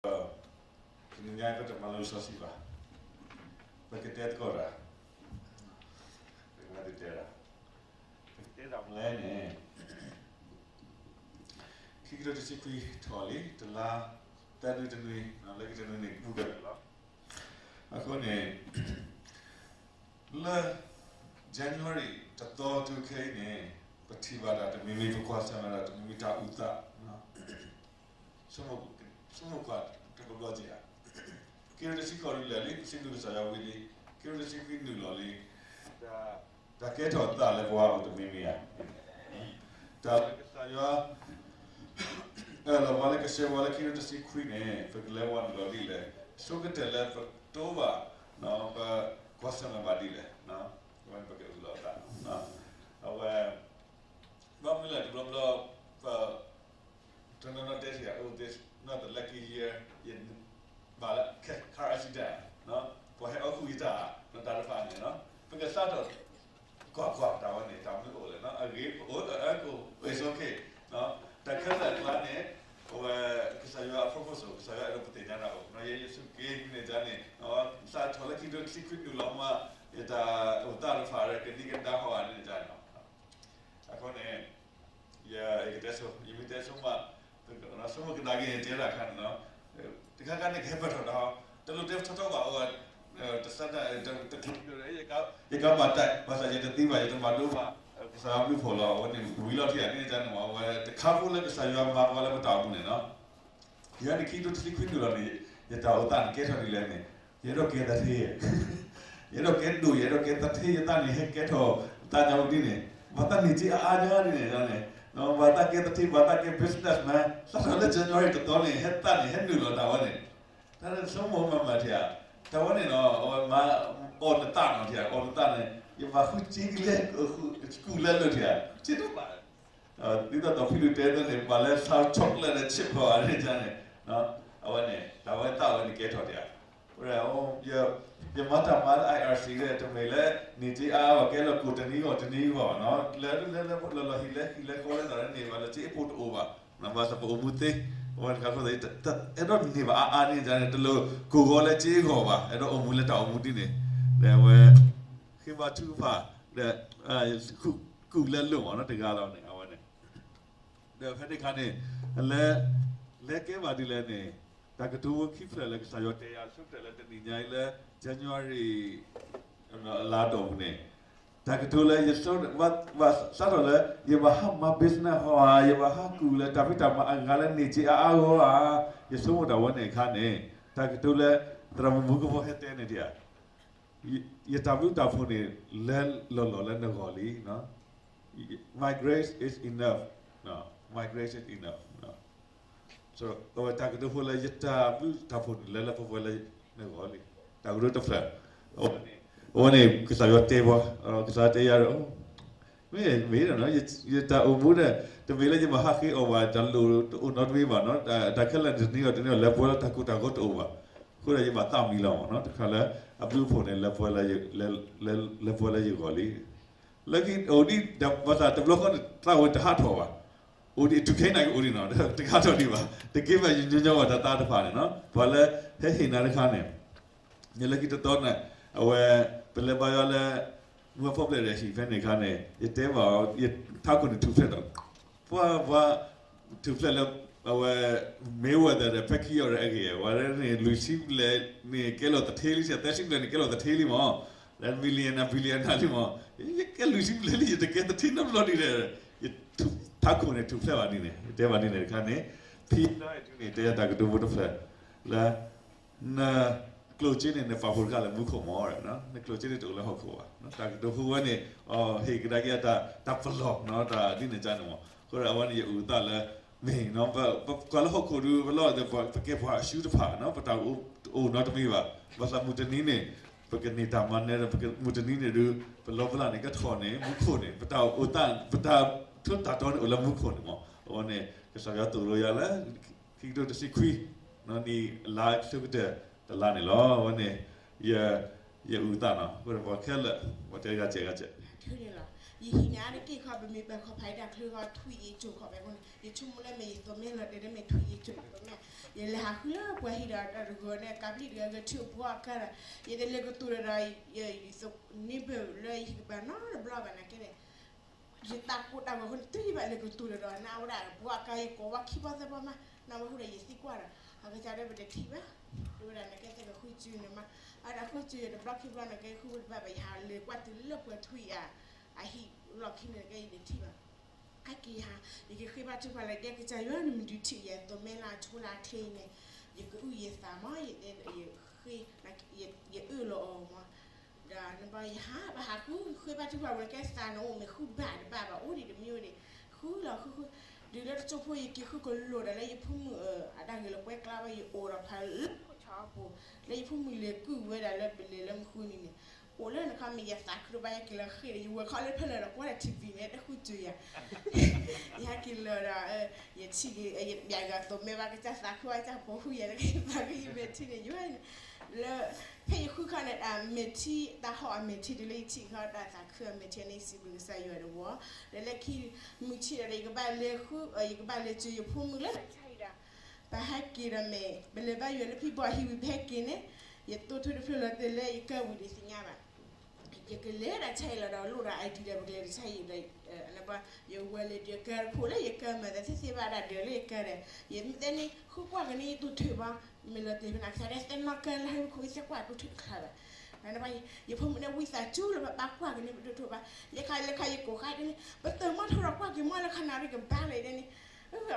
တနံၤညါပတမၤလိလံာ်စီဆှံဘၣ်, ပကတဲသကိးတၢ်, ပကတဲတၢ်, ပကတဲတၢ်မနုၤလဲၣ်န့ၣ်, ခံကထိတဆံခွံထီၣ်လံ, တလါ, သၢနွံတနွံ, လၢခံတနွံန့ၣ် ကူကလီၤ. အဃိန့ၣ် လၢ January တသီတုၤခဲအံၤန့ၣ်, ပထံၣ်ဘၣ်တၢ်တမံၤမံၤ, ပကွၢ်ဆၢၣ်မဲာ်တၢ်တမံၤမံၤ, တၢ်အုၣ်သး, ဆိကမိၣ်ကွၢ်တဘျီဘျီက့ၤဧါ. ခံကထိတဆံဃိးဒုးလဲၤလံ, ပစံးဘျုးကစၢ်ယွၤဝံၤလံ, ခံကထိတဆံခွံနုာ်လီၤလံ, တၢ်ကဲထီၣ်သးလၢပှၤအိၣ်တမံၤမံၤဧါ, တၢ်လၢကစၢ်ယွၤ အၢၣ်လီၤပှၤလၢကဆှၢပှၤလၢခံကထိတဆံခွံန့ၣ်, ပကလဲၤဝဲနုာ်လီၤဒ်လဲၣ်, ဆိကတၢၢ်လၢပတိဘၣ်, ပကွၢ်ဆၢၣ်မဲာ်ဘၣ်ဒ်လဲၣ်, အဝဲန့ၣ်ပကအုၣ်လီၤသး, အဝဲ ဘၣ်မနုၤလဲၣ်တဘျီဘျီ, ပ တနီၤနီၤတဲထံၣ်ဧါ, oh, this not the lucky year, ယဘၣ်လၢ car accident, ပှၤဟဲအီၣ်ဃုာ်ယတၢ်, တၢ်တဖၣ်န့ၣ်, ပကစးထီၣ် ကွၢ်ကွၢ်တၢ်ဝဲန့ၣ် တၢ်မနုၤအိၣ်လဲၣ်, အဂ့ၤအိၣ်, အအၢကအိၣ်, it's okay, တၢ်ခဲလၢာ်အကျါန့ၣ်, အဝဲ ကစၢ်ယွၤအ purpose အိၣ်, ကစၢ်ယွၤအဲၣ်ဒိးပသ့ၣ်ညါတၢ်အိၣ်, ယဲယစူၢ်က့ၤမ့ၢ်န့ၣ်န့ၣ်, စးထီၣ်လၢခံကထိတဆံခွံနုာ်လီၤမး, ယတၢ်အိၣ်သးတဖၣ်ကဒံကဒါဟီဧါန့ၣ်န့ၣ်, အဃိန့ၣ် ယကတဲဆိ, ယမ့ၢ်တဲဆိမး, ဆိကမိၣ်ကဒါက့ၤန့ၣ် တဲတၢ်ခါန့ၣ်လီၤ. တခါခါန့ၣ် ကဟဲပၢၢ်ထီၣ်တၢ်, တလိၣ်တဲထီထီဘၣ်အီၤ, တစးတၢ်, တချုး, ယကဘၣ်တၢ်, ဘၣ်ဆၣ်ယတသံဘၣ်, ယတမၤဒိဘၣ်, ကစၢ်ယွၤဘျုးဖှိၣ်လီၤ, အဝဲန့ၣ်ဝံၤလီၤထံၣ်ဧါန့ၣ်န့ၣ်, အဝဲတခါဖိလၢကစၢ်ယွၤမၤပှၤလၢပတၢ်အိၣ်မူန့ၣ်လီၤ. ယၤန့ၣ်ခံကထိတဆံခွံနုာ်လီၤန့ၣ်, ယတၢ်အိၣ်သးန့ၣ်ကဲထီၣ်ဒ်လဲၣ်န့ၣ်, ယအဲၣ်ဒိးကဲသထ့, ယအဲၣ်ဒိးကဲဒိၣ်, ယအဲၣ်ဒိးကဲသထ့, ယသးန့ၣ်ဟဲကဲထီၣ်သးညါဒ်န့ၣ်, ဘၣ်သးန့ၢ်စ့အါအါညါဒ်န့ၣ်န့ၣ်, ဘၣ်သးကဲသထ့, ဘၣ်သးကဲ businessman, စးထီၣ်လၢ January တသီန့ၣ် ဟဲသးန့ၣ် ဟဲနုာ်လီၤတၢ်ဝဲန့ၣ်, တၢ်ဆိကမိၣ်မၤမၤထံဧါ, တၢ်ဝဲန့ၣ်လီၤ, အဝဲမၤအီၣ်နသးနီၤထံဧါ, အီၣ်နသးန့ၣ်, ယဘၣ်ဃုစ့ကလဲ, ဃုစကူလဲလိာ်ထံဧါ, စ့တဘၣ် ဒ်သိးဒီးဖံလူၤတဲသ့န့ၣ်, ပှၤလၢဆါ chocolate ဒီး chip ဖီဧါန့ၣ်န့ၣ်, အဝဲန့ၣ် တၢ်ဝဲသးဝဲန့ၣ်ကဲထီၣ်ဒံးဧါ, ယမၤတၢ်မၤလၢ IRC ဒီး တမ့ၢ်လၢ န့ၢ်စ့အါအါဘၣ်, ကဲလီၤကိၣ်တနံၤဂီၢ်တနံၤဂီၢ်, လၢလၢလၢလီၤလီၤဟံၣ်လဲၤဟံၣ်လဲၤဃီလဲၤသးန့ၣ်ဘၣ်, လၢစ့အဖိတအိၣ်ဘၣ်, ဘၣ်ဆၣ်ပအိၣ်မူသ့, အဝဲတခါဃိသး အဲၣ်ဒိးန့ၢ်ဘၣ်အါအါန့ၣ်န့ၣ်, တလိၣ်ကိၢ်ဂီၤလၢစ့အဂီၢ်ဘၣ်, အဲၣ်ဒိးအိၣ်မူလၢတၢ်အိၣ်မူဒ်န့ၣ်, ဒီးအဝဲ ဃ့ဘါထုကဖၣ်, ဒီး ဃုကူၣ်လဲလိာ်မးနီၤ, တဂၤလီၤန့ၣ် အဝဲန့ၣ်, ဒီးဖဲန့ၣ်အခါန့ၣ်, လဲၤကဲဘၣ်ဒ်လဲၣ်န့ၣ်, တၢ်ကတိၤဖိခံဖျၢၣ်လၢကစၢ်ယွၤတဲယၤ ဆိကတၢၢ်လၢတနံၤညါအံၤလၢ January အလါတီၢ်ပူၤန့ၣ်, တၢ်ကတိၤလၢ ဘၣ်စးထီၣ်လၢ ယဘၣ်ဟးမၤ business ဟီဧါ, ယဘၣ်ဟးကူၣ်လၢတၢ်ဖံးတၢ်မၤအဂၤလၢန့ၢ်စ့အါအါဂီၢ်ဧါ, ယဆိကမိၣ်တၢ်ဝဲန့ၣ်အခါန့ၣ်, တၢ်ကတိၤလၢ သရၣ်မုၣ်မူကဖိဟဲတဲန့ၣ်ဒံးဧါ, ယတၢ်ဘျုးတၢ်ဖှိၣ်န့ၣ် လဲၤလီၤလီၤလၢနဂီၢ်လံ, My grace is enough, My grace is enough, အဝဲတၢ်ကတိၤဖိလၢ ယတၢ်ဘျုးတၢ်ဖှိၣ်န့ၣ် လဲၤလၢပှဲၤပှဲၤလၢနဂီၢ်လံ, တၢ်ကတိၤတဖျၢၣ်, အဝဲန့ၣ် ကစၢ်ယွၤတဲပှၤ, ကစၢ်ယွၤတဲယၤဒီး မ့ၢ်မ့ၢ်ဒီး ယတၢ်အိၣ်မူဒီး တမ့ၢ်လၢယဘၣ်ဟးဃ့အီၣ်ဘၣ် တၢ်လိၣ်တအိၣ်နီတမံၤဘၣ်နီၤ, တၢ်ခဲလၢာ်န့ၣ် တနံၤအီၤတနံၤအီၤ လဲၤပှဲၤလၢတၢ်ကိၢ်တၢ်ဂီၤတအိၣ်ဘၣ်, အဃိဒီးယဘၣ်သးမံလီၤမးနီၤ, တခါလၢ အဘျုးအဖှိၣ်န့ၣ် လဲၤပှဲၤလၢယဂီၢ်လံ, လၢခံအိၣ်ဒံး ဘၣ်ဆၣ်တဘျီဃီန့ၣ် သးဝဲတဟးထီၣ်ဘၣ်, အိၣ်ဒံး တုၤခဲအံၤန့ၣ်ကအိၣ်ဒံးနီၤ, တဟးထီၣ်ဒံးဘၣ်, တကဲဘၣ်ညီညီဘၣ်တၢ်သးတဖၣ်န့ၣ်နီၤ, ပှၤလၢဟဲဟ့ၣ်နၤတခါန့ၣ် လၢခံတသီန့ၣ် အဝဲ ပလဲၤဘါယွၤလၢ မူဖီပျဲၣ်ဒီးဟံၣ်ဖဲန့ၣ်အခါန့ၣ် ယတဲဘၣ်အီၤ ယထးခိၣ်န့ၣ်ထူၣ်ဖျဲးဒီး ပှၤ ပှၤ ထူၣ်ဖျဲးလၢ အဝဲ Mayweather ဒီး Pacquiao ဒီးအဂ့ၢ် ဝဲန့ၣ် လွံၢ်ဆံဘျဲၣ်န့ၣ် ကဲလီၤသထ့လံ, သၢဆံဘျဲၣ်န့ၣ် ကဲလီၤသထ့လံမး, ဒီး millionaire billionaire လံမး, ယကဲလွံၢ်ဆံဘျဲၣ်လံ ယတကဲသထ့နီတဘျီဒံးဒီး ယထးခိၣ်န့ၣ်ထူၣ်ဖျဲးဘၣ်ဒ်န့ၣ် ယတဲဘၣ်ဒ်န့ၣ်တခါန့ၣ် ဖံလၢအဒုန့ၣ် တဲယၤတၢ်ကတိၤဖိတဖျၢၣ် လၢ နကျိၣ်စ့န့ၣ် နပာ်ဖှိၣ်တခါလၢမူခိၣ်မး, နကျိၣ်စ့န့ၣ်တအိၣ်လၢဟီၣ်ခိၣ်ဘၣ်, တၢ်ကတိၤဖိဝဲန့ၣ် ဟ့ၣ်ကဒါက့ၤတၢ်ပလီၢ် တၢ်ဒ်န့ၣ်န့ၣ်မး, အဃိဒီးအဝဲန့ၣ်ယအုၣ်အသးလၢ မ့ၢ် ပကွၢ်လၢဟီၣ်ခိၣ်ဒုး ပလီၢ် ပကဲပှၤအစုတဖၣ် ပတၢ်အိၣ်နီတမံၤဘၣ်, ဘၣ်ဆၣ်မုၢ်တနံၤန့ၣ် ပကန့ၢ်တၢ်မၤနၢၤ မုၢ်တနံၤန့ၣ်ဒုး ပလီဖးလၢ်န့ၣ် ကထီၣ်န့ၣ် မူခိၣ်န့ၣ် ပတၢ်အိၣ်သး ပတၢ်ထူးတၢ်တီၤန့ၣ်အိၣ်လၢမူခိၣ်န့ၣ်မး, အဝဲန့ၣ် ကစၢ်ယွၤသိၣ်လိယၤလၢ ခံကထိတဆံခွံ နံၣ်အလါဆိကတၢၢ်တလါန့ၣ်လီၤ, အဝဲန့ၣ် ယအုၣ်အသးနီၤ, အဃိဒီးပှၤခဲလၢာ် ပှၤတဲဂၤစဲးဂၤစဲး ထုန့ၣ်လီၤ. ယဟံၣ်န့ၣ် အါတက့ၢ်ခီ ပမ့ၢ်ပၢၤခီဖးယတၢ်ချၢဃီ ထွံၣ်အ့ၣ်ကၠိၤခီဖဲအဃိန့ၣ် ယဆိကမိၣ်လၢမ့ၢ်ယသိးမဲလီၤတဲာ်လၢမ့ၢ်ထွံၣ်အ့ၣ်ကၠိၤခီဖဲမ့ၢ် ယလဲၤဟးဃုလၢပှၤဟံၣ်ဒီးတၢ်တဂီၤန့ၣ် ကးဘျံးတဂၤဂဲၤထံအဘှီအကါဒီး ယတလဲၤကတိၤလၢၤဒီး ယသိးန့ၢ်ဘၢၣ်လၢယဟံၣ်ကဘၣ်နီတဘျီဘၣ်နာ်က့န့ၣ် ယတၢ်ကိၢ်တၢ်ဂီၤအဃိန့ၣ် တုၤယဘၣ်လဲၤကတိၤလၢၤဒီး နအဝဲဒၣ်ဘှီအကါယကိးဝဲခံဘီသၢဘီမး နဝဲဟူဒီးယသံကွၢ်ဒီး အကစၢ်ဒၣ်ပတထံၣ်ဘၣ် တဲဝဲဒၣ်နာ်က့သ့ၣ်ကဃုစၢၤန့ၣ်မး အဝဲဒၣ်ဃုစၢၤယတဘျီခံဘျီနာ်က့ဃုဝဲတဘၣ်ဘၣ် ယဟးလဲၤကွၢ်တုၤလၢပှၤထွံၣ်အ အဟံၣ်လီၢ်ခံန့ၣ်နာ်က့ယတထံၣ်ဘၣ် အက့ၤဟါ ယကဃ့ဘါထုကဖၣ်လၢကဲကစၢ်ယွၤ နမ့ၢ်ဒုးထံၣ်ယသိးမဲလၢအဆိလၢအချ့အံၤန့ၣ် ယကအုၣ်ယသးမး ယတဲ ယဃ့ ယအၢၣ်လီၤအီၤမး ဒီးနဘၣ်ယဟါ ဘၣ်ဟးဃု ဃ့ဘါထုကဖၣ်ဝဲကဲသးနအိၣ်မ့ၢ်ဃုဘၣ်တဘၣ်ဘၣ် အိၣ်ဒံးတမံၤအိၣ်ဒံး ဃုလီၤဃုဃု တုၤလၢတစိၢ်ဖိယက့ၤဃုကလိာ်ဒီးလၢယဖိမုၣ်အတၢ်ဂ့ၢ်လၢကွဲကျါဘၣ် ယအိၣ်ဒီးဖးလၢခိၣ်ဆီအပူၤ လၢယဖိမုၣ်လဲၤကုၢ်ဝဲဒၣ်လၢပလဲၤလၢမုၢ်ဃုနံၤန့ၣ် အိၣ်လၢနခီမ့ၢ်ယသးခုတဘၣ် ယက့ၤလၢဃ့ၢ်ဒီး ယဝဲၤခီလၢဖဲလၢာ်ဒီးကွၢ်ဒီး ထံၣ်ဘံၣ်န့ၣ် တဃုစၢၤယၤ ယဟဲက့ၤလၢၤဒီး ယထံၣ်က့ၤ ယပျးက့ၤအသိးမဲဘၣ်ကစၢ်သးခုဘၣ်ကစၢ်ဖိဃုယၤလၢက့ၤသးခုယမဲာ်ထံန့ၣ် ယဝဲ လၢ ဖဲယဃုခါန့ၣ် တၢ်မဲာ်ထံ တၢ်ဟီၣ်အမဲာ်ထံတုၤလၢယထံၣ်ခီ တၢ်သးခုအမဲာ်ထံန့ၣ် စံးဘျုးကစၢ်ယွၤတဝီ ဒီးလၢခံမုၢ်ဆ့ၣ်ဒီး ယကဘၣ်လဲၤဃု ယကဘၣ်လဲၤစၢၤယဖိမုၣ်လၢတၢ်ဆါဟံၣ်ဒီး ပဟဲက့ၤဒီးမ့ၢ် ပလဲၤဘါယွၤလၢဖံဘီဟံၣ်ဝံၤ ပဟဲက့ၤန့ၣ် ယတိၢ်ထူတဖျၢၣ်လီၤတဲာ်လၢယကၢဝံၤဒံးသ့ၣ်ညါဘၣ် ယကလဲၤဒၣ်ဆါဟံၣ်လီၤဒီးလိၣ်ဒီး ID ဒီးပကလဲၤတဆါဟံၣ်ဒီး ယဝဲလဲၤဒုးကၢတခိၣ်လၢယကၢမၤသးသ့သ့ဘၣ်ဒၣ်ဒၢးလၢယကၢဒီး ယမ့ၢ်တဲန့ၣ် ဃုကွၢ်ကန့ၣ်ယတိၢ်ထူဘၣ် မ့ၢ်လီၤတဲာ်ဖဲန့ၣ် ကစၢ်ဒၣ်သဲနီၢ်ကၢလၢဟဲမုၢ်ခိၣ်အံၤသဲကွၢ်တိၢ်ထူတခါဘၣ် ယဖိမုၣ်န့ၣ်ဝံသးစူၤလၢပဘၣ်ကွၢ်ကန့ၣ်ပဒိၣ်ထူဘၣ် လၢခါလၢခါယကိးဃါဒ်န့ၣ် ပတၢၢ်မီၢ်ထူဒီးကွၢ်က့ၤမီၢ်လၢခါနၣ်ရံၣ်ကဘါလီၤအံၤဒ်န့ၣ်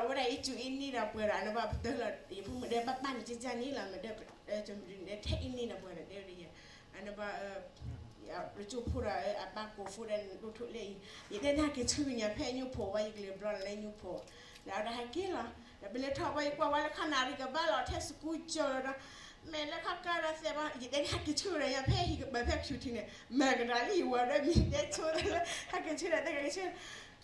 အဝဲဒၣ်အံၤစူၤအံၤန့ၣ်ဒီးပှဲၤဒီး အန့ၣ်ဘၣ်ပတၢၢ်လီၤ ယဖိမုၣ်ဒဲးဘၣ်ပၢ်န့ၣ်ကကၢ်န့ၣ်လီၤ မ့ၢ်ဒဲး ကၠီမုၢ်ဒုန့ၣ် ထဲအံၤန့ၣ်ဒီးပှဲၤဒီးတဲဝဲဒ်ယဲ အန့ၣ်ဘၣ် လၢကၠိဖိဒီး အပၢ်ကိးဖိဒီးဒိၣ်ထူလၢအံၤ ယတဲန့ၣ်ဟဲက့ၤဆူညါဖဲညိၣ်ဖိဝဲ ယကလဲၤဘျီလၢညိၣ်ဖိ ဒီးအဝဲဒၣ်ဟဲက့ၤလီၤ ဒီးပလဲၤထီၣ်ဘၣ် ယကွၢ်ဝဲလၢခါနၣ်ရံၣ်ကဘါလီၤ ထဲစကူကၠီလီၤဒီး မ့ၢ်လၢခါကါဒီးသဲဘၣ် ယတဲန့ၣ်ဟဲက့ၤဆူညါဖဲဟံၣ်ကပၤဖဲ computer န့ၣ် မၤကဒါလံယဝဲဒီးမ့ၢ်တဲဆိလၢ ဟဲက့ၤဆူဒီးတဲက့ၤဆူ က့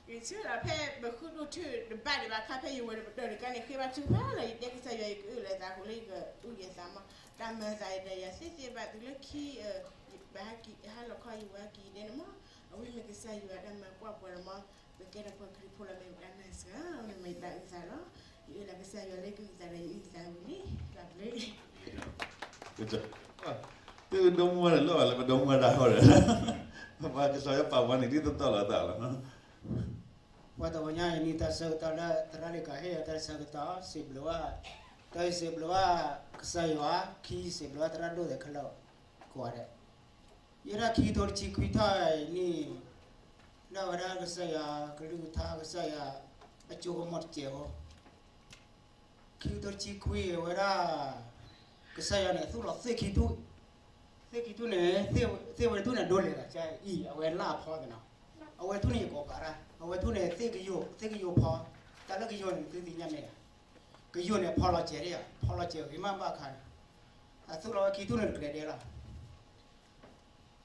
ၤဆူဒီးဖဲပဃုဒိၣ်ထူတဘၣ်ဒံးဘၣ်ခါ ဖဲယဝဲဒီးပတၢၢ်တကါန့ၣ် ဃ့ဘါထုကဖၣ်လီၤ ယတဲကစၢ်ယွၤ ယကအုၣ်လၢသးဃိလၢယကအုၣ်ယသးမး တၢ်မၤသးဒီးယၤသ့သ့ဘၣ် တုၤလၢခံ ဘၣ်ဟဲက့ၤ ဟဲလီၤခီယဝဲဟဲက့ၤဒဲးန့ၣ်မး အဝဲမ့ၢ်ကစၢ်ယွၤတၢ်မၤကွၢ်ပှၤလီၤမး ပကဲထီၣ်ပှၤခရံာ်ဖိလီၤ မ့ၢ်ပတၢ်မၤစၢၤ မ့ၢ်တၢ်အုၣ်သးလီၤ ယအုၣ်လၢကစၢ်ယွၤလၢကအုၣ်သးဒီးယအုၣ်သးဝံၤလံ တၢ်ဘျုး သုဒိၣ်မူဝဲန့ၣ် လၢအလၢပဒိၣ်မူဝဲဒၣ်ဃီဒီး ပှၤကစီၤယွၤပာ်ဝဲန့ၣ် ဒ်သိးသိးလိာ်သးလီၤ. ပှၤတဂီၤညါအံၤန့ၣ် တၢ်ဆၢကတီၢ်လၢသရၣ်လံၤကၤဟ့ၣ်အီၤ တၢ်ဆၢကတီၢ် စံးဘျုးဘၣ်, တၢ်စံးဘျုးဘၣ်ကစၢ်ယွၤ, ခံစံးဘျုးဘၣ်သရၣ်ဒိၣ်သဲးခဲလၢာ် ကိးဂၤဒဲး, ယဲဒၣ်ခံကထိတဆံခွံထီၣ်အံၤန့ၣ် ဒၣ်ဝဲဒၣ်ကစၢ်ယွၤကလုၢ်ကထါ ကစၢ်ယွၤအစိကမီၤတစဲးဖိ ခံကထိတဆံခွံအဝဲဒၣ် ကစၢ်ယွၤန့ၣ် သူၣ်လီၤသ့ၣ်ခံထူၣ်, သ့ၣ်ခံထူၣ်န့ၣ် သ့ၣ်ဝဲထူၣ်န့ၣ်ဒိလဲၤလီၤ ကအံၤ အဝဲလၢအဖီသ့ၣ်နီၤ, အဝဲထူၣ်န့ၣ်ယကိးကၤရၢ်, အဝဲထူၣ်န့ၣ်သ့ၣ်ကယိၢ်, သ့ၣ်ကယိၢ်ဖီ, တၢ်လၢကယိၢ်န့ၣ်သုသ့ၣ်ညါမ့ၢ်ဧါ, ကယိၢ်န့ၣ်ဖီလီၤစဲးဒၣ်ဧါ, ဖီလီၤစဲးဂ့ၤမးဘၣ်အခါန့ၣ်, အသူၣ်လီၤဝဲခံထူၣ်န့ၣ်တကြဲးဒဲးလီၤ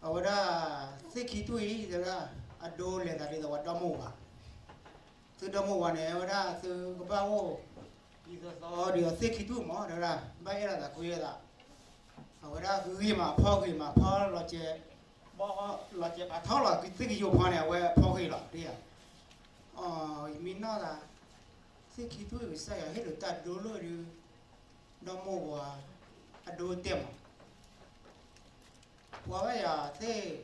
အဝဲဒၣ် သ့ၣ်ခံထူၣ်အံၤ တဲဝဲဒၣ် အဒိလဲၤသးဒ်သိးပှၤဒီမိၢ်ဝၤ, သုဒီမိၢ်ဝၤန့ၣ် အဝဲဒၣ်သုကဘၣ်အိၣ် ဒ်သိးသိးဒ်သိးသ့ၣ်ခံထူၣ်မး တဲဝဲဒၣ် ဘၣ်အဲၣ်လိာ်သးကွံလိာ်သး, အဝဲဒၣ်ဂ့ၤမးဖီဂ့ၤမးဖီလီၤစဲး, ဘီလီၤစဲးပာ်ထီၣ်လီၤ သ့ၣ်ကယိၢ်ဖီန့ၣ် အဝဲဖီဂ့ၤလီၤ ဒ်ဧါ, ယမ့ၢ်နီၢ်သး သ့ၣ်ခံထူၣ်အံၤကစၢ်ယွၤဟ့ၣ်လီၤတၢ်ဒိလီၤဒုး ဒီမိၢ်ဝၤ အဒိတဲမး ပှၤဘၣ်ယၤသ့ၣ်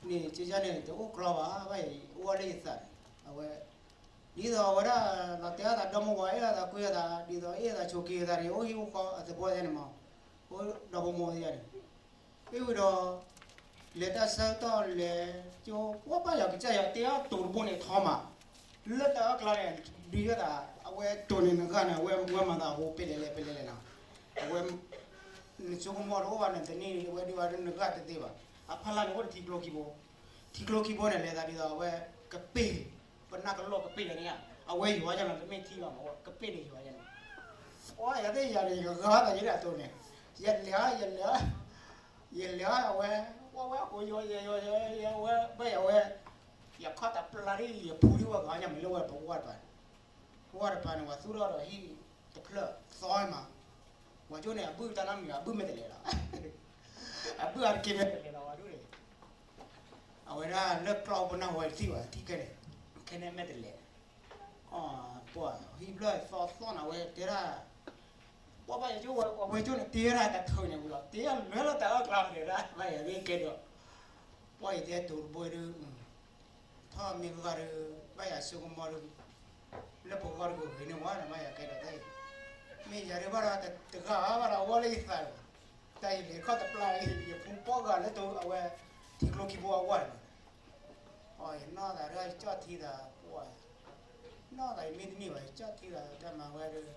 န့ၣ် ကယါန့ၣ် တအိၣ်ကြီဘၣ် ဘၣ်ယၤအိၣ်ဝဲလၢယသးန့ၣ် အဝဲ ဒ်သိးအဝဲဒၣ် လီၤတဲာ်အသးဒီမိၢ်ဝၤ အဲၣ်လိာ်သးကွံအသး ဒ်သိးအဲၣ်သးဆိးက့ၤအသးန့ၣ် အိၣ်ဟံၣ်အိၣ်ဃီအသပှၢ်သ့ၣ်န့ၣ်မး အိၣ်ဒီဖိမိၢ်သ့ၣ်န့ၣ် အဝဲဒီး လဲၤတၢ်ဆၢကတီၢ်လဲၤ ကၠိပှၤဘၣ်ယၤကစၢ်ယွၤတဲအီၤတိၤတဘိန့ၣ်ထီမး လၢတၢ်အီၣ်ကျါန့ၣ် ဒုးယသး အဝဲတိၤန့ၣ်နဂၤန့ၣ် အဝဲမၤသးဟူပလဲလဲပလဲလဲနီၤ အဝဲ နဆိကမိၣ်တအိၣ်ဘၣ်န့ၣ် တနံၣ်အဝဲဒုးဝဲဒၣ်နဂၤတသ့ဘၣ် အဖီလာ်န့ၣ်အိၣ်ဒီးထံကျိခံဘိ ထံကျိခံဘိန့ၣ် လဲၤသးဒ်သိးအဝဲ ကပ့ၢ် ပနၢ်ကလိၢ်ကပ့ၢ်လီၤန့ၣ် အဝဲယွၤယၤနီၤ တမ့ၢ်ထံဘၣ်မး ကပ့ၢ်န့ၣ်ယွၤယၤန့ၣ် ပှၤယၤသ့ၣ်ယၤန့ၣ် ယကဂၤသးယဲဒၣ်အတိၤန့ၣ် ယလဲၤ ယလဲၤ ယလဲၤအဝဲ ဝဲဝဲအကိးယီၤ ယီၤ ယီၤ ယီၤ ယီၤ ဝဲ ဘၣ်ယၤဝဲ ယခီၣ်တၢ်ပျၢ်ဒ် ယဖူဒ်ဝဲဂီၤညါမ့ၢ်လၢဝဲပဝဲတပၤန့ၣ် ပဝဲတပၤန့ၣ် ပှၤသူၣ်ထီၣ်ဒီးဟံၣ်တဖျၢၣ်သီမး ပှၤကၠိန့ၣ် အဘုၣ်တၢ်နီတမံၤ အဘုၣ်မ့ၢ်တလဲၤလီၤ အဘုၣ်အါတက့ၢ်မ့ၢ်တလဲၤလီၤ ပှၤဒူၣ်န့ၣ် အဝဲဒၣ်လၢကျီၢ်ပနၢ်ဝဲတထံၣ်ဘၣ် ထံၣ်ခဲန့ၣ်, ခဲန့ၣ်မဲာ်တလဲၤ, ပှၤဟံၣ်ဘျၢၣ်သီသီနၤဝဲတဲဒၣ်, ပှၤဘၣ်ယၤကၠိဝဲပှၤဝဲကၠိန့ၣ် တ့ဝဲဒၣ်တၢ်ထုးန့ၣ်ဝံၤလီၤ တ့အလွဲလီၤတၢ်အီၣ်ကျါန့ၣ်ဒၣ် ဘၣ်ယၤဂ့ၤကဲဒီး, ပှၤယတဲတိၤတဘိဒုး, ထီၣ်မ့ၢ်ဂဂၢ်ဒုး, ဘၣ်ယၤဆိကမိၣ်ဒုး, လၢပဂီၢ်တကဂ့ၤန့ၣ်ဝဲန့ၣ် ဘၣ်ယၤကဲဒီးတၢ်အံၤ, မ့ၢ်ယၤဒုးဘၣ်ဒီးတဂၤဘၣ်ဒီးအဝဲလၢယသး, တၢ်အံၤလဲၤခီၣ်တပျၢ်အံၤ ယဖူပီၣ်ဂၤလၢတိၤအဝဲ, ထံကျိခံဘိအဝဲန့ၣ်, အယနီၢ်သးဒုးယကၠီၣ်ထံသးပှၤ, နီၢ်သးယမ့ၢ်တမ့ၢ်ဘၣ် ယကၠီၣ်ထံသးတၢ်မၤဝဲဒုး,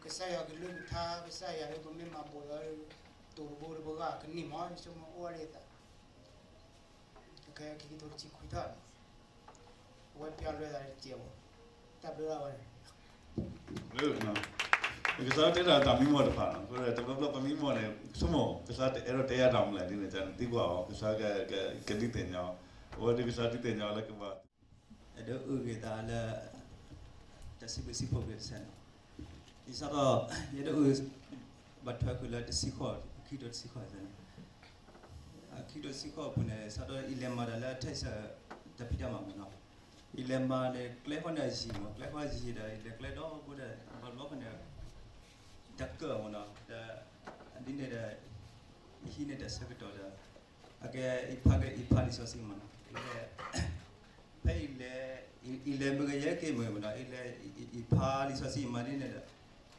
ကစၢ်ယွၤကလုၢ်ကထါ ကစၢ်ယွၤဒုးပမ့ၢ်မၤဘူးဒီး, တိၤတဘိဒုးပဂၢ်ကန့ၢ်မး ယဆိကမိၣ်အိၣ်ဝဲလၢယသး ကဲခံကထိတဆံခွံထီၣ်န့ၣ်, အဝဲပျၢ်လွဲသးတစဲးမး, တၢ်ဘျုးဒၣ်ဝဲန့ၣ် ကစၢ်တဲတၢ်တၢ်မံမီၢ်တဖၣ်နီၤ, တဘျီဘျီပမံမီၢ်န့ၣ် ဆိကမိၣ် ကစၢ်တအဲၣ်ဒိးတဲယၤတၢ်မနုၤလဲၣ်ဒ်န့ၣ် တၢ်နသံကွၢ်အီၤ ကစၢ်ကဒုးသ့ၣ်ညါအီၤ, အဝဲဒုးကစၢ်ဒုးသ့ၣ်ညါအီၤလၢကဘၣ် အဲၣ်ဒိးအုၣ်က့ၤသးလၢ တၢ်စံးဘျုးစံးဖှိၣ်က့ၤကစၢ်န့ၣ်, ဒ်သိးဒီး ယအဲၣ်ဒိးအုၣ် ဘၣ်ထွဲဃုာ်လၢတဆံဃီ, ခံကထိတဆံဃီန့ၣ်, ခံကထိတဆံဃီအပူၤန့ၣ် စးထီၣ်ယလဲၤမၤတၢ်လၢ Texas တၢ်ဖံးတၢ်မၤမ့ၢ်နီၤ, ယလဲၤမၤန့ၣ် ကျဲဃီန့ၣ်အယံၤမး ကျဲဃီအယံၤဒီး ယလဲၤကျဲဒီဘိဒီး ဘၣ်ဘျီဃီန့ၣ် တၢ်ကၢၣ်မ့ၢ်နီၤ, ဒ်န့ၣ်ဒီး ယဟံးန့ၢ်တၢ်ဆၢကတီၢ်ဒီး အကဲ ယဖးက့ၤယဖးလံာ်စီဆှံမ့ၢ်နီၤ, ဖဲယလဲၤ ယလဲၤမုၢ်ဂ့ၤယဲၢ်က့ၤမုၢ်မ့ၢ်နီၤ, ယလဲၤ ယဖးလံာ်စီဆှံမၤဒ်န့ၣ်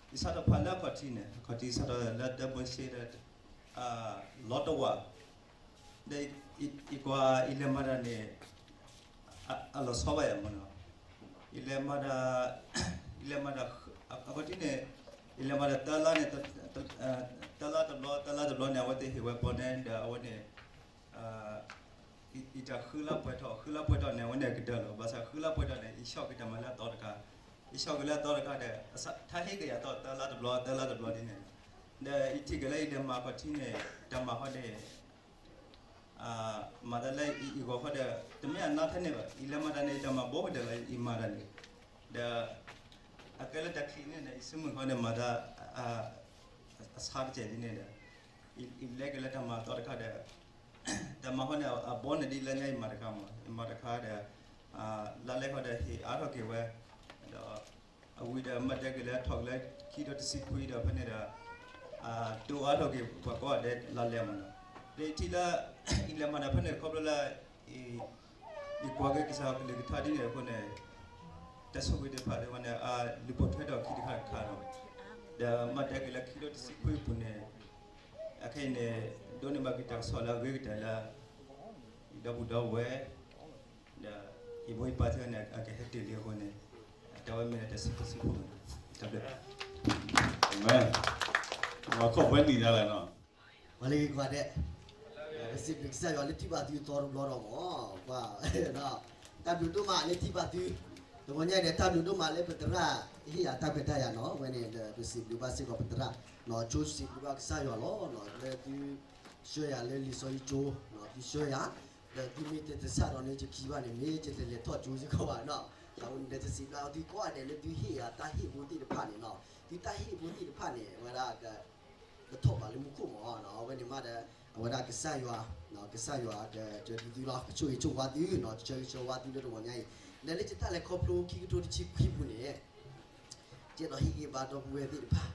ဒီး ယစးထီၣ်ဖးလၢအခီၣ်ထံးန့ၣ်, အခီၣ်ထံးစးထီၣ်လၢတၢ်ဘိရှ့ဒီး လီတဝး ဒီး ယကွၢ် ယလဲၤမၤတၢ်န့ၣ် အလီၤဆီဘၣ်ယၤမ့ၢ်နီၤ, ယလဲၤမၤတၢ် ယလဲၤမၤတၢ် အခီၣ်ထံးန့ၣ် ယလဲၤမၤတၢ်တလါန့ၣ် တလါတဘျီ တလါတဘျီန့ၣ် အဝဲသ့ၣ်ဟ့ၣ်ဝဲပီၣ်နဲဒီးအဝဲန့ၣ် ယတၢ်ဃုလၢပှဲၤထီၣ် ဃုလၢပှဲၤထီၣ်န့ၣ် အဝဲန့ၣ်ကတၢၢ်လီၤ. ဘၣ်ဆၣ်ဃုလၢပှဲၤထီၣ်န့ၣ် ယဆီၣ်က့ၤတၢ်မၤလၢအသီတခါ, ယဆီၣ်က့ၤလၢအသီတခါဒီး ထါဟ့ၣ်က့ၤယၤသီတလါတဘျီ တလါတဘျီဒ်န့ၣ်, ဒီးယထံၣ်က့ၤလၢယလဲၤမၤအခီၣ်ထံးန့ၣ် တၢ်မၤဃီန့ၣ် မၤတၢ်လၢယဂီၢ်ဃီဒီး တမ့ၢ်အနါထဲန့ၣ်ဘၣ်, ယလဲၤမၤတၢ်န့ၣ် ယတၢ်မၤဘီကတၢၢ်လီၤ ယမၤတၢ်န့ၣ်, ဒီး အကဲလၢတၢ်ချံးန့ၣ်ဒီး ယဆံမုၢ်ဃီန့ၣ်မၤတၢ် အဆါတစဲးဒ်န့ၣ်ဒီး ယလဲၤက့ၤလၢတၢ်မၤသီတခါဒီး တၢ်မၤဃီန့ၣ် အဘီန့ၣ်ဒ်လၢညါယမၤတခါမး ယမၤတခါဒီး လါလဲဃီဒီးဟ့ၣ်အါထီၣ်က့ၤဝဲ, ဒီး အဝံၤဒီးမၤတဲက့ၤလၢထီၣ်က့ၤလၢခံကထိတဆံခွံဒီးဖဲန့ၣ်ဒီး တိၢ်အါထီၣ်က့ၤပှၤကိးဂၤဒဲးလါလဲမးနီၤ, ဒီးယထံၣ်လၢ ယလဲၤမၤတၢ်ဖဲန့ၣ်ခီဖျိလၢ ယကွၢ်က့ၤကစၢ်ယွၤကလုၢ်ကထါဒ်န့ၣ်အဃိန့ၣ် တၢ်ဆိၣ်ဂ့ၤတဖၣ်သ့ၣ်တဖၣ်န့ၣ် အလုၢ်ပိာ်ထွဲထီၣ်ခံတခါတခါလီၤ. ဒီးမၤတဲက့ၤလၢခံကထိတဆံခွံအပူၤန့ၣ် အခဲအံၤန့ၣ် ဒိးန့ၢ်ဘၣ်က့ၤတၢ်ကစီၣ်လၢအဂ့ၤကတၢၢ်လၢ ဒီပုၢ်ဒီဝဲၢ် ဒီးယမိၢ်ယပၢ်သ့ၣ်တဖၣ်န့ၣ် အကဟဲတ့ၢ်လံအဃိန့ၣ် တၢ်ဝဲမ့ၢ်လၢတၢ်စံးဘျုးစံးဖှိၣ်, တၢ်ဘျုး, အၤမ့ၣ်, ပှၤခီၣ်ပှဲၤနံၣ်ညါလဲၣ်နီၤ, ပှၤလၢဂ့ၤကွၢ်ဒဲး, ပစံးဘျုးကစၢ်ယွၤလၢထံၣ်ဘၣ်သုသီတဘျီဒီးမး, ကွၢ်, တၢ်ဘျုးဒိၣ်မးလၢထံၣ်ဘၣ်သု, တဂီၤညါအံၤန့ၣ် တၢ်ဘျုးဒိၣ်မးလၢပသရၣ် ဟ့ၣ်ယၤတၢ်ခွဲးတၢ်ယာ်နီၤ, အဝဲန့ၣ်ဒီးပစံးဘျုးဘၣ်စ့ၢ်ကီးပသရၣ်, ဆိစံးဘျုးဘၣ်ကစၢ်ယွၤလီၤ, လၢသု ဆှၢယၤလၢလံာ်စီဆှံကၠိ, သုဆှၢယၤ, ဒီးသုမ့ၢ်တသဆၣ်ဒီးန့ၣ် ယခံဘၣ်န့ၣ် မ့ၢ်ယတလဲၤထီၣ်ကၠိစ့ၢ်ကီးဘၣ်နီၤ, အဃိန့ၣ်ဒီးတစံးဘျုးသုကိးဂၤဒဲးလၢသုဟ့ၣ်ယၤတၢ်ဟ့ၣ်ဖိသ့ၣ်တဖၣ်န့ၣ်နီၤ, သုတၢ်ဟ့ၣ်ဖိသ့ၣ်တဖၣ်န့ၣ် အဝဲဒၣ် ကထီၣ်ဘးလၢမူခိၣ်မးနီၤ, အဝဲန့ၣ်မးဒီး အဝဲဒၣ်ကစၢ်ယွၤ, ကစၢ်ယွၤကစၢၤဒုးသုလီၤ, ကဆိၣ်ဂ့ၤဆိၣ်ဝါသုနီၤ, ကဆၢဂ့ၤဆၢဝါသုလၢတဂီၤညါအံၤ, ဒီးလၢယတၢ်လဲၤခီဖျိခံကထိတဆံခွံပူၤန့ၣ် ယအဲၣ်ဒိးဟ့ၣ်ဂံၢ်ဘါဒီပုၢ်ဝဲၢ်သ့ၣ်တဖၣ်,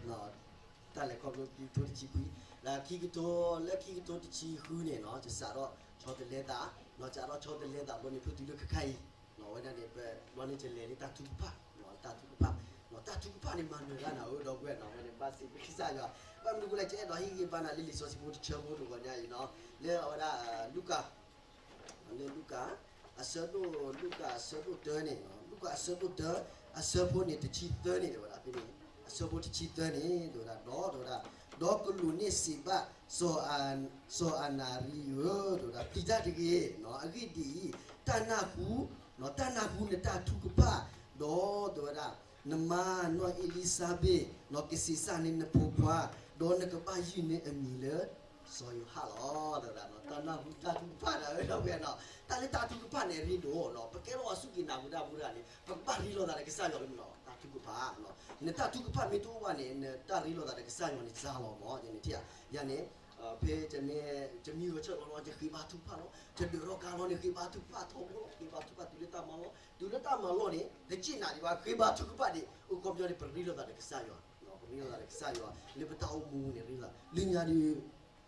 တၢ်လဲၤခီဖျိခံကထိတဆံခွံ, ဒီးခံကထိ လၢခံကထိတဆံဃုန့ၣ်နီၤ, ယစးထီၣ်ဆီတလဲသး, စးထီၣ်ဆီတလဲသးဘျီန့ၣ် ဖုတုၤလၢခဲခါအံၤ, အဝဲဒၣ်န့ၣ် ပဘျီန့ၣ်ယလဲၤလၢတၢ်ထုကဖၣ်, တၢ်ထုကဖၣ်, တၢ်ထုကဖၣ်န့ၣ်မၤနၢၤတၢ်နၤဧၢ ဒီပုၢ်ဝဲၢ်နီၤ, အဝဲန့ၣ်ဘၣ်စံးဘျုးကစၢ်ယွၤ, ဘၣ်မနုၤအဃိလဲၣ် ယအဲၣ်ဒိးဟ့ၣ်ဂံၢ်ဘါနၤလၢလံာ်စီဆှံဖိတဆၢဖိတဂီၤညါအံၤနီၤ, လၢအဝဲဒၣ် လူၤကၣ် လၢလူၤကၣ် အဆၢဒိၣ် လူၤကၣ်အဆၢဒိၣ်တၢန့ၣ်, လူၤကၣ်အဆၢဒိၣ်တၢ အဆၢဖိန့ၣ်တဆံသၢန့ၣ် တဲဝဲဒၣ်ဖဲန့ၣ်, အဆၢဖိတဆံသၢန့ၣ် တဲဝဲဒၣ် ဒီး တဲဝဲဒၣ်, ဒီးကလူးန့ၣ်စံးဘၣ် စီၤအနၤရံဧၢ, တဲဝဲဒၣ် ပျံၤတၢ်တဂ့ၤ, အဂ့ၢ်ဒ်အံၤ, တၢ်နၢ်ဟူ, တၢ်နၢ်ဟူနတၢ်ထုကဖၣ်, ဒီး တဲဝဲဒၣ် နမါနီၢ်အ့လံၤစါဘ့း ကဆံးစၢ်န့ၢ်နဖိခွါ, ဒီးနကဘၣ်ယုၢ်န့ၢ်အမံၤလၢ စီၤယိၤဟၣ်လီၤ, တဲဝဲဒၣ်, တၢ်နၢ်ဟူတၢ်ထုကဖၣ်န့ၣ် ဒီပုၢ်ဝဲၢ်နီၤ, တၢ်လၢတၢ်ထုကဖၣ်န့ၣ် အရ့ဒိၣ်နီၤ, ပကဲထီၣ်ပှၤစူၢ်က့ၤနာ်က့ၤတၢ်ဖိတဂၤန့ၣ် ပကဘၣ်ရ့လိာ်သးဒီးကစၢ်ယွၤလၢမနုၤလဲၣ်, တၢ်ထုကဖၣ်, နတၢ်ထုကဖၣ်မ့ၢ်တအိၣ်ဘၣ်န့ၣ် နတၢ်ရ့လိာ်သးဒီးကစၢ်ယွၤန့ၣ်စှၤလီၤမး, ယန့ၣ်ထံၣ်ဧါ, ယၤန့ၣ် ဖဲ ယမံဂဲၤဆၢထၢၣ်လီၤ ယဃ့ဘါထုကဖၣ်လီၤ, ယဒုးထီၣ်ကါလီၤန့ၣ် ဃ့ဘါထုကဖၣ်ထီဘိလီၤ, ဃ့ဘါထုကဖၣ်တုၤလၢတၢ်မၤလီၢ်, တုၤလၢတၢ်မၤလီၢ်န့ၣ် တစ့ၣ်နၤဒံးဘၣ် ဃ့ဘါထုကဖၣ်ဒံး အိၣ်ခီပညီန့ၣ် ပရ့လိာ်သးဒီးကစၢ်ယွၤ, ပရ့လိာ်သးဒီးကစၢ်ယွၤ လၢပတၢ်အိၣ်မူန့ၣ်ရ့လိာ်သး လၢညါဒုး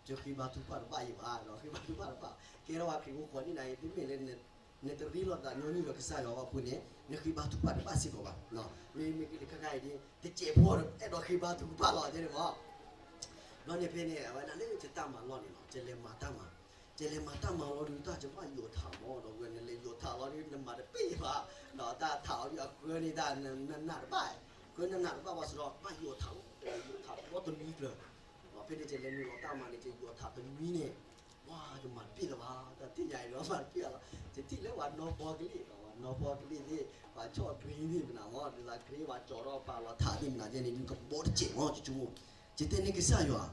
ယဃ့ဘါထုကဖၣ်တဘၣ်အံၤဘၣ်, ဃ့ဘါထုကဖၣ်တဘၣ်, ကဲထီၣ်ဝဲခရံာ်ဖိဃီၤန့ၣ်နၤအံၤ တမ့ၢ်လၢ နတရ့လိာ်သးညီနုၢ်ဒီးကစၢ်ယွၤဘၣ်အဃိန့ၣ် နဃ့ဘါထုကဖၣ်တဘၣ်စ့ၢ်ကီးဘၣ်, မ့မ့ၢ်က့ၤတခါခါအံၤဒ် တစဲးဖိဒီး အဲၣ်ဒိးဃ့ဘါထုကဖၣ်လီၤ တဲန့ၣ်မး, ဘျီန့ၣ်ဖဲန့ၣ် အဝဲဒၣ်လၢယတၢ်မၤလီၢ်န့ၣ်လီၤ ယလဲၤမၤတၢ်မၤ, ယလဲၤမၤတၢ်မၤလီၤဒုး တၢ်ယဘၣ်ယိးထးမး ဒီးဝဲနလဲၤယိးထးလီၤဒုး နမၤတပ့ၢ်ဘၣ်, ဒီးတၢ်ထးအီၤဒုးအဃၢန့ၣ်တၢ် နနးတဘၣ်, ဃၢနနးတဘၣ်ဘၣ်စ့ၢ်ဒီး ဘၣ်ယိးထးလီၤ, ယိးထးလီၤတနွံကျၢၤ, ဖဲန့ၣ် ယလဲၤနုာ်လီၤတၢ်မၤန့ၣ် ယယိးထးတနွံန့ၣ် ပှၤ ယမၤတပ့ၢ်လၢၤဘၣ်, တၢ်ထံၣ်ညါအံၤဒီးမၤတပ့ၢ်လၢၤဘၣ်, ယထံၣ်လၢပှၤနီၢ်ဖီကလံၢ်, ပှၤနီၢ်ဖီကလံၢ်သ့ၣ် ပှၤဆီၣ်ဂ့ၤသ့ၣ်မနၤမး ဒ်သိးဂ့ၤပှၤကၠီၤထီၣ်ပာ်လီၤထးသ့ၣ်မနၤယဲန့ၣ်ဒုး ကဘီတစဲးမး ယဆိကမိၣ်, ယတဲန့ၢ်ကစၢ်ယွၤ,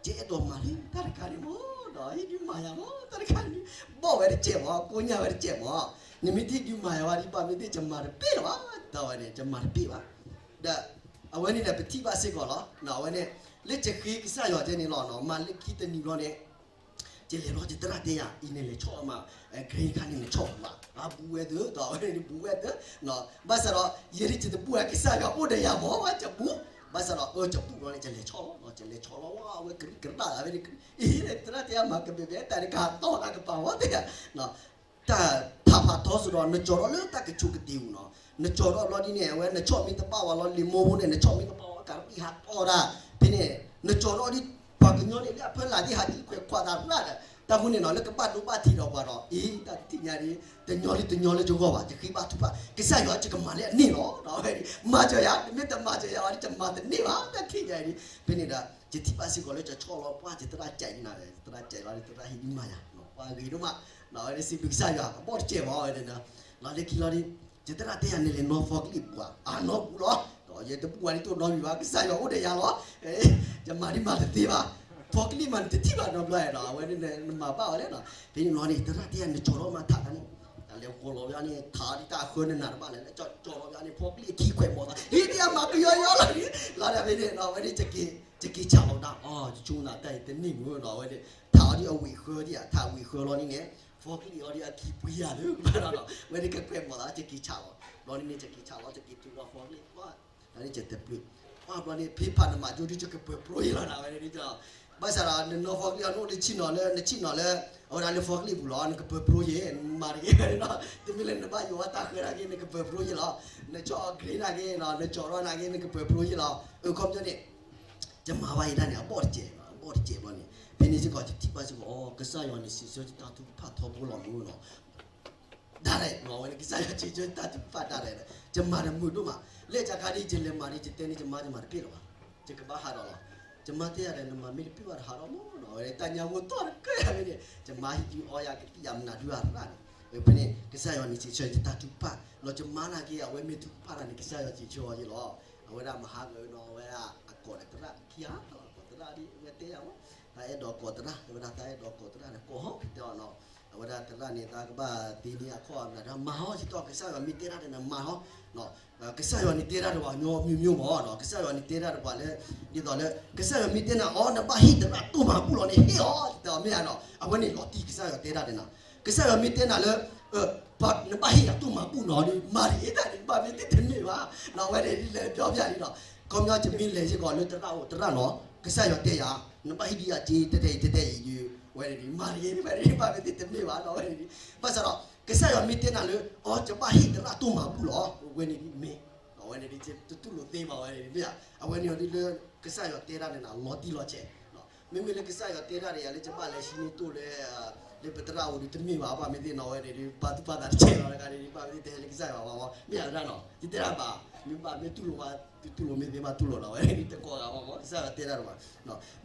ယအဲၣ်ဒိးမၤလၢတၢ်တခါန့ၣ်မး ဒီးဟ့ၣ်ဒုးမၤယၤမး တၢ်တခါန့ၣ် ဘီၣ်ဝဲတစဲးမး ကိညၢ်ဝဲတစဲးမး, နမ့ၢ်တဟ့ၣ်ဒုးမၤယၤဝဲဒ်ဘၣ်မ့ၢ်သ့ၣ် ယမၤတပ့ၢ်လၢၤဘၣ်, တၢ်ဝဲန့ၣ် ယမၤတပ့ၢ်ဘၣ်, ဒီး အဝဲန့ၣ်ဒီးပထံၣ်ဘၣ်စ့ၢ်ကီးလီၤ, အဝဲန့ၣ် လၢယဃ့ကစၢ်ယွၤကဲန့ၣ်လီၤ မၤလၢခံတနံၤဘျီန့ၣ် ယလဲၤလီၤယသရၣ်တဲယၤ အံၤန့ၣ်လဲၤဆီၣ်မး green တခါန့ၣ် နဆီၣ်ဘူးဘၣ်, အဘူးဝဲသၢ ဒီးအဝဲန့ၣ်ဘူးဝဲသၢ, ဘၣ်ဆၣ်ဒီး ယဲဒၣ်ယတဘူးဝဲကစၢ်ယွၤအိၣ်ဒီးယၤမး ဝဲယဘူး, ဘၣ်ဆၣ်ဒီး အၢ ယဘူးဘျီန့ၣ် ယလဲၤဆီၣ်လီၤ, ယလဲၤဆီၣ်လီၤ ဝဲကရံးကရၣ်လၢဝဲန့ၣ် အံၤ သရၣ်တဲယၤမၤကဘဲဘဲတၢ်န့ၣ် ကဟးတီၢ်တၢ်ကပၤဝဲတဲယၤ တၢ်ဖးဖးထီစ့ၢ်ဒီး နကၠီၤထီၣ်လၢတၢ်ကဆိးကတ့ၤပူၤနီၤ, နကၠီၤထီၣ်ဘျီဒ်န့ၣ် အဝဲနဆီၣ်မ့ၢ်တဘၣ်ဝဲလီၤ လံာ်မိၢ်ဖိန့ၣ် နဆီၣ်မ့ၢ်တဘၣ်ဝဲ ကးတံၢ်ဟးတီၢ်တၢ်, ဖဲန့ၣ် နကၠီၤထီၣ်ဒ် ပှၤကညီန့ၣ်လၢအဖၢလၢ်သ့ၣ်ဟးဒ်ခွဲးခွးသးရၣ်ဒီး တၢ်ဃိန့ၣ်နီၤ လၢကဘၣ်ဒိဘၣ်ထံးဒီးပှၤဒီး အံၤ တၢ်တထံၣ်ညါဒ် တညီလၢတညီလၢယဂီၢ်ဘၣ် ယဃ့ဘါထုကဖၣ် ကစၢ်ယွၤ ယကမၤလၢအန့ၣ်လီၤ, မၤစၢၤယၤ နမ့ၢ်တမၤစၢၤယၤအီၤဒ် ယမၤတန့ၢ်ဘၣ် တၢ်တထံၣ်ညါဒ်, ဖဲန့ၣ်ဒီး ယထံၣ်ဘၣ်စ့ၢ်ကီးလၢယဆီၣ်လီၤ ပှၤယသရၣ်ကဲးနၤ ယသရၣ်ကဲးလီၤ ယသရၣ်ဟ့ၣ်ဒုးမၤယၤ ပှၤဂ့ၤဒိၣ်မး, ဝဲဒၣ်စံးဘျုးကစၢ်ယွၤ အဘီၣ်တစဲးမးဝဲန့ၣ်, လီၤလၢခံလီၤဒ် ယသရၣ်တဲယၤန့ၣ်လဲၤနီၢ်ဖီကလံၢ်ပူၤဧါ, အနီၢ်ပူၤလီၤ, ဒီးယတပူၤဝဲဒ်တိၢ်နီတမံၤဘၣ် ကစၢ်ယွၤအိၣ်ဒီးယၤလီၤ, ယမၤဒ်မၤတသ့ဘၣ်, ဖီကလံၢ်မၤနတထံၣ်ဘၣ်နီတဘျီဒီး အဝဲန့ၣ်နမၤဘၣ်ဝဲလဲၣ်နီၤ, ဖဲန့ၣ်လီၤန့ၣ် သရၣ်တဲယၤန့ၣ် ကၠီၤထီၣ်မးထးတၢ်န့ၣ်, တၢ်လဲၤဃီၤလီၤဘၣ်န့ၣ် ထးဒ်တၢ်ဃၢနနးတဘၣ်လဲၣ် ကၠီၤထီၣ်ဘၣ်န့ၣ် ဖီကလံၢ်အခံခွဲးမီၤသး ဟ့ၣ်ဒ်အမၤကယီယီလီၤ, လီၤဒ်ဖဲန့ၣ် အဝဲန့ၣ် ယက့ၤဆးလီၤဒၣ် အီၤ ယဆိကမိၣ်နၤတၢ်အံၤ တန့ၢ်မုာ်ဒီး အဝဲန့ၣ် ထးအီၤဒ်အဝံၣ်ဃၢဒ်ဧါ ထးဝံၣ်ဃၢလီၤန့ၣ်န့ၣ် ဖီကလံၢ်အီၤဒ်အခံပှံၤယၤလၢ ဘၣ်ဒီး အဝဲန့ၣ်ကခွဲးမီၤသး ယက့ၤဆးလီၤ, လီၤန့ၣ်န့ၣ် ယက့ၤဆးလီၤ ယက့ၤထုးလီၤဖီကလံၢ် တၢ်န့ၣ်ယတပျုၤ, ပှၤဘျီန့ၣ် ဖံဖးနမၤကၠိဒ်ယကပၢၤပြိယ့လီၤနၤဝဲန့ၣ်, ဘၣ်ဆၣ်ဒီး နနီၢ်ဖီကလံၢ်အီၤ နအိၣ်လၢဆ့ၣ်နီၤလၢ နဆ့ၣ်နီၤလၢ အဝဲဒၣ်လၢဖီကလံၢ်ပူၤလီၤ နကပၢၤပြိယ့ နမၤတဂ့ၤဝဲန့ၣ်လီၤ, တမ့ၢ်လၢနဘၣ်ယိးဝဲတၢ်ဃၢနာ်က့ နကပၢၤပြိယ့လီၤ, နကၠီၣ်အီၤ green နာ်က့ နကၠီၤထီၣ်နာ်က့ နကပၢၤပြိယ့လီၤ, အခီပညီန့ၣ် ယမၤဘၣ်ယဲဒၣ်န့ၣ် အဘီၣ်တစဲး အဘီၣ်တစဲးဘျီန့ၣ် ဖဲန့ၣ်စ့ၢ်ကီး ယထံၣ်ဘၣ်စ့ၢ်ကီး အီ ကစၢ်ယွၤန့ၣ် စံးဆၢယတၢ်ထုကဖၣ်ထီဘိလီၤမ့ၢ်နီၤ ဒၣ်လဲာ်နီၤ အဝဲန့ၣ် ကစၢ်ယွၤစံးဆၢတၢ်ထုကဖၣ်ဒၣ်လဲာ်, ယမၤတမုာ်ဒိၣ်မး, လၢတၢ်ခါဒ် ယလဲၤမၤဒ် ယတဲန့ၣ် ယမါ ယမၤတပ့ၢ်လၢၤဘၣ်, ယကဘၣ်ဟးဒီးလီၤ, ယမါတဲယၤဒီး နမၤမ့ၢ်တပ့ၢ်ဘၣ်တဟးဒီးမ့ၢ်နီၤ အဝဲန့ၣ် တၢ်ညါဂိၢ်တီၢ်တကဲယၤဖဲန့ၣ် ယမါဟံးဒုးအီယၤကသံၣ်ယၤမနုၤဒုးအရၣ်န့ၣ်, ဖဲန့ၣ် ကစၢ်ယွၤန့ၣ် စံးဆၢယတၢ်ထုကဖၣ်, လီၤယမါနာ်က့ အဝဲမ့ၢ်ထုကဖၣ်တၢ်န့ၣ် ကစၢ်ယွၤစံးဆၢအီၤယ့လီၤ, အဝဲဒၣ်မဟါဂၤနီၤ အဝဲဒၣ်အကိးဒီးသရၣ်ခံဂၤ အကိးသရၣ်ဒ် အဝဲတဲယၤမ့ၢ် တၢ်အဲၣ်ဒိးကိးသရၣ် အဝဲဒၣ်တၢ်အဲၣ်ဒိးကိးသရၣ်န့ၣ် ကိးဟီ တဲအီၤနီၤ, အဝဲဒၣ်သရၣ်န့ၣ် တၢ်ကဘၣ်သ့န့ၢ်အခီၣ်အမနုၤဒီး မၤဟီ ယတဲအီၤ ကစၢ်ယွၤမ့ၢ်တဲတၢ်ဒီးနၤမၤဟီ, ကစၢ်ယွၤန့ၣ်တဲတၢ်ဒီးပှၤညီမ့ၢ်မ့ၢ်မ့ၢ်နီၤ ကစၢ်ယွၤန့ၣ်တဲတၢ်ဒီးပှၤလၢ ဒ်သိးလၢ ကစၢ်ယွၤမ့ၢ်တဲနၤအီၤ နဘၣ်ဟ့ၣ်သရၣ်တိၢ်မၤဘူၣ်လီၤန့ၣ် ဟ့ၣ်အီၤ တဲအီၤမ့ၢ်ဧါနီၤ အဝဲန့ၣ်လီၤတံၢ်ကစၢ်ယွၤတဲတၢ်ဒီးနၤ, ကစၢ်ယွၤမ့ၢ်တဲနၤလၢ နဘၣ်ဟ့ၣ်ယၤတိၢ်မၤဘူၣ်နီၤ မၤတဂ့ၤတၢ်န့ၣ် ဘၣ်မ့ၢ်သ့တမ့ၢ်ဘၣ်, အဝဲန့ၣ်လဲၤပျီပျၢ်လံနီၤ, ခီပညီယမ့ၢ်လဲၤစ့ၢ်ကီးလၢသရၣ်အိၣ် သရၣ်နီၤ ကစၢ်ယွၤတဲယၤ နဘၣ်ဟ့ၣ်ဒံးယၤစ့ တဲတဲအံၤတဲတဲအံၤဒုး အဝဲန့ၣ်ဒုး မၤတဂ့ၤ ဝဲန့ၣ် ဘၣ်မ့ၢ်သ့တမ့ၢ်ဘၣ်နီၤ အဝဲန့ၣ်ဒုး ဘၣ်ဆၣ်ဒီး ကစၢ်ယွၤမ့ၢ်တဲနၤလၢ အီ ယဘၣ်ဟ့ၣ်သရၣ်တိၢ်မၤဘူၣ်လီၤ အဝဲန့ၣ်ဒုးမ့ၢ် အဝဲန့ၣ်ဒုး တတူၢ်လိာ်သ့ဘၣ်ဝဲန့ၣ်ဒုး အဝဲန့ၣ်အီၤဒုးလၢ ကစၢ်ယွၤတဲတၢ်န့ၣ်နီၤ လီၤတံၢ်လီၤဆဲး မ့မ့ၢ်လၢကစၢ်ယွၤတဲတၢ်ဒီးယၤလၢယဘၣ်လဲၤဟံးန့ၢ်တိၢ်လၢ လၢပသရၣ်အိၣ်ဒုးတမ့ၢ်ဘၣ် ဘၣ်မ့ၢ်သ့နီၤ အဝဲန့ၣ်ဒုး ပာ်သူၣ်ပာ်သးတဆဲးလီၤ တခါန့ၣ်ဒုး ဘၣ်မ့ၢ်သ့တဲလၢကစၢ်ယွၤဘၣ်မ့ၢ် မ့ၢ်ယၤတၢ်နီၤ ယတဲတၢ်ဘၣ် မ့ၢ်ဘၣ်မ့ၢ်တူၢ်လိာ်ဘၣ် တူၢ်လိာ်မ့ၢ်သ့ဘၣ်တူၢ်လိာ်နီၤ အဝဲန့ၣ်ဒုးတကိးဂၤဘၣ်မ့ၢ် ကစၢ်ယွၤတဲတၢ်တဘၣ်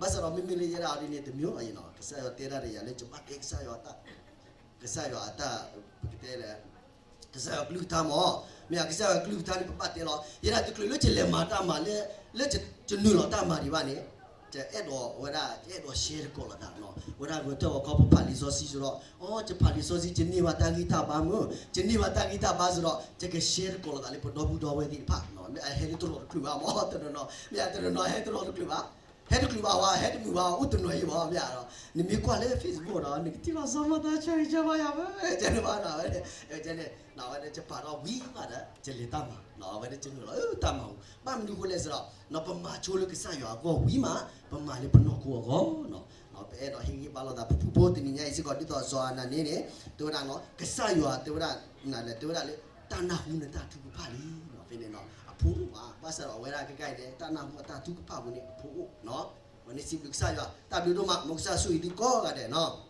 ဘၣ်ဆၣ်ဒီးမ့မ့ၢ်လၢယဲဒၣ်အီၤဒ်န့ၣ် တမံၤလီၤအံၤနီၤ ကစၢ်ယွၤတဲတၢ်ဒီးယၤလၢယဘၣ်တဲကစၢ်ယွၤတၢ် ကစၢ်ယွၤအတၢ် ပကတဲလဲၣ် ကစၢ်ယွၤကလုၢ်ကထါမ့ၢ် မ့ၢ်ဧါ ကစၢ်ယွၤကလုၢ်ကထါန့ၣ် ပဘၣ်တဲလီၤ ယဲဒၣ်တချုးလၢယလဲၤမၤတၢ်မၤလၢ လၢယနုာ်လီၤတၢ်မၤဒံးဘၣ်န့ၣ် ယအဲၣ်ဒိးဝဲဒၣ် ယအဲၣ်ဒိး share တကိးလိာ်သးနီၤ ဝဲဒၣ်ဂဲၤထၢၣ်ဂီၤခီ ပဖးလံာ်စီဆှံစ့ၢ်ဒီး အီ ယဖးလံာ်စီဆှံ ယန့ၢ်ဘၣ်တၢ်ဂံၢ်တၢ်ဘါမ့ၢ် ယန့ၢ်ဘၣ်တၢ်ဂံၢ်တၢ်ဘါစ့ၢ်ဒီး ယက share တကိးလိာ်သးလၢပဒီပုၢ်ဒီဝဲၢ်သ့ၣ်တဖၣ် မ့ၢ်အဟဲလၢတရီတကျုာ်ဘၣ်မ့ၢ် တနီၤနီၤ မ့ၢ်အတနီၤနီၤဟဲတရီတကျုာ်ဘၣ် ဟဲတချုးဘၣ်ဝဲ ဟဲတမုာ်ဘၣ် အိၣ်တနီၤအံၤဘၣ် မ့ၢ်ဧါဒီး နမ့ၢ်ကွၢ်လၢ Facebook ဒီး နကထံၣ်လီၤစီၤမၤသး ဆၢဂ့ၤဆၢဝါယၤဝဲ ကဲန့ၣ်ဘၣ်နီၤ ဝဲန့ၣ် ကဲန့ၣ် ဝဲန့ၣ် ယပာ်ထီၣ်ဝံၤမးဒီး ယလဲၤတၢ်မၤ ဝဲန့ၣ် ယနုာ်လီၤ တၢ်မၤဟူ ဘၣ်မနုၤဃိလဲၣ်စ့ၢ်ဒီး ပမၤဆိလၢကစၢ်ယွၤအဂီၢ်ဝံၤမး ပမၤလၢပနီၢ်ခိအဂီၢ် ပအဲၣ်ဒိးဟ့ၣ်ဂံၢ်ဟ့ၣ်ဘါလိာ်သး ဖုဖုဖိတနံၤညါအံၤစ့ၢ်ကီး ဒ်သိးစီၤအၤနၤန့ၣ်န့ၣ် တဲဝဲဒၣ်နီၤ ကစၢ်ယွၤတဲဝဲဒၣ် နလဲၤတဲဝဲဒၣ်လၢ တၢ်နၢ်ဟူနတၢ်ထုကဖၣ်လံ ဖဲန့ၣ်နီၤ အဖိအိၣ်ဘၣ် ဘၣ်ဆၣ်ဒီးအဝဲဒၣ်ခဲခါအံၤန့ၣ် တၢ်နၢ်ဟူအတၢ်ထုကဖၣ်အပူၤန့ၣ် အဖိအိၣ်နီၤ ဝဲန့ၣ်စံးဘျုးကစၢ်ယွၤ တၢ်ဘျုးဒိၣ်မး မ်ကစၢ်ဆိၣ်ဂ့ၤသုကိးဂၤဒဲးနီၤ